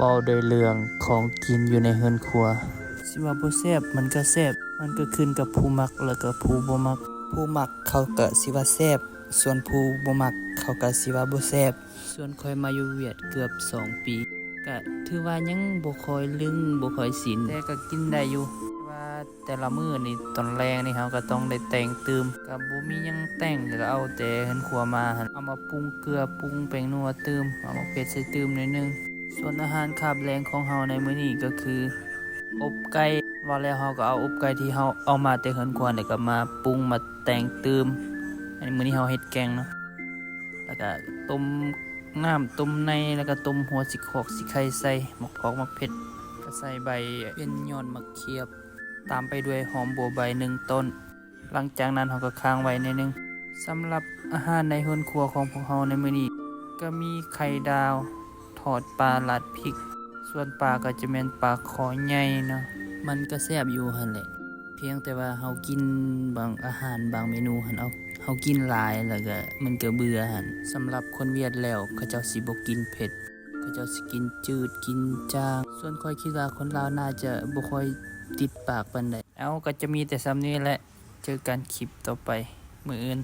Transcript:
ເວົ້າໂດຍເລື່ອງຂອງກິນຢູ່ໃນເຮືອນຄົວ. ຊິວ່າບໍ່ແຊບ ມັນກໍແຊບ, ມັນກໍຂຶ້ນກັບຜູ້ມັກ ແລ້ວກໍຜູ້ບໍ່ມັກ. ຜູ້ມັກເຂົາກໍຊິວ່າແຊບ, ສ່ວນຜູ້ບໍ່ມັກເຂົາກໍຊິວ່າບໍ່ແຊບ. ສ່ວນຂ້ອຍມາຢູ່ຫວຽດເກືອບສອງປີ ກະຖືວ່າຍັງບໍ່ຄ່ອຍລຶ້ງ ບໍ່ຄ່ອຍຊິນ ແຕ່ກະກິນໄດ້ຢູ່. ແຕ່ວ່າແຕ່ລະມື້ນີ້ ຕອນແລງນີ້ເຮົາກະຕ້ອງໄດ້ແຕ່ງຕື່ມ, ກະບໍ່ມີຫຍັງແຕ່ງ ກະເອົາແຕ່ເຮືອນຄົວມາຫັ້ນ ເອົາມາປຸງເກືອ ປຸງແປ້ງນົວຕື່ມ ເອົາໝາກເຜັດໃສ່ຕື່ມໜ້ອຍໜຶ່ງ. ສ່ວນອາຫານຄາບແລງຂອງເຮົາໃນມື້ນີ້ກໍຄືອົບໄກ່. ວ່າແລ້ວເຮົາກໍເອົາອົບໄກ່ທີ່ເຮົາເອົາມາແຕ່ເຮືອນຄົວ ແລ້ວກໍມາປຸງມາແຕ່ງຕື່ມ. ອັນນີ້ມື້ນີ້ເຮົາເຮັດແກງເນາະ ແລ້ວກະຕົ້ມນ້ຳຕົ້ມໃນ ແລ້ວກະຕົ້ມຫົວຊິຄອກຊິໄຄໃສ່ ໝາກພອກໝາກເຜັດ ກະໃສ່ໃບເປັນຍອດໝາກຂຽບ ຕາມໄປດ້ວຍຫອມບົວໃບໜຶ່ງຕົ້ນ. ຫຼັງຈາກນັ້ນເຮົາກະຄ້າງໄວ້ໜ້ອຍໜຶ່ງ. ສຳລັບອາຫານໃນເຮືອນຄົວຂອງພວກເຮົາໃນມື້ນີ້ ກະມີໄຂ່ດາວ ທອດປາລາດພິກ. ສ່ວນປາກໍຈະແມ່ນປາຄໍໃຫຍ່ເນາະ. ມັນກໍແຊບຢູ່ຫັ້ນແຫຼະ ພຽງແຕ່ວ່າເຮົາກິນບາງອາຫານບາງເມນູຫັ້ນ ເຮົາ ເຮົາກິນຫຼາຍແລ້ວກໍມັນກໍເບື່ອຫັ້ນ. ສຳລັບຄົນຫວຽດແລ້ວ ເຂົາເຈົ້າຊິບໍ່ກິນເຜັດ, ເຂົາເຈົ້າຊິກິນຈືດ ກິນຈາງ. ສ່ວນຂ້ອຍຄິດວ່າຄົນລາວໜ້າຈະບໍ່ຄ່ອຍຕິດປາກປານໃດ. ເອົາ ກໍຈະມີແຕ່ສ່ຳນີ້ແຫຼະ. ເຈີກັນຄລິບຕໍ່ໄປມື້ອື່ນ.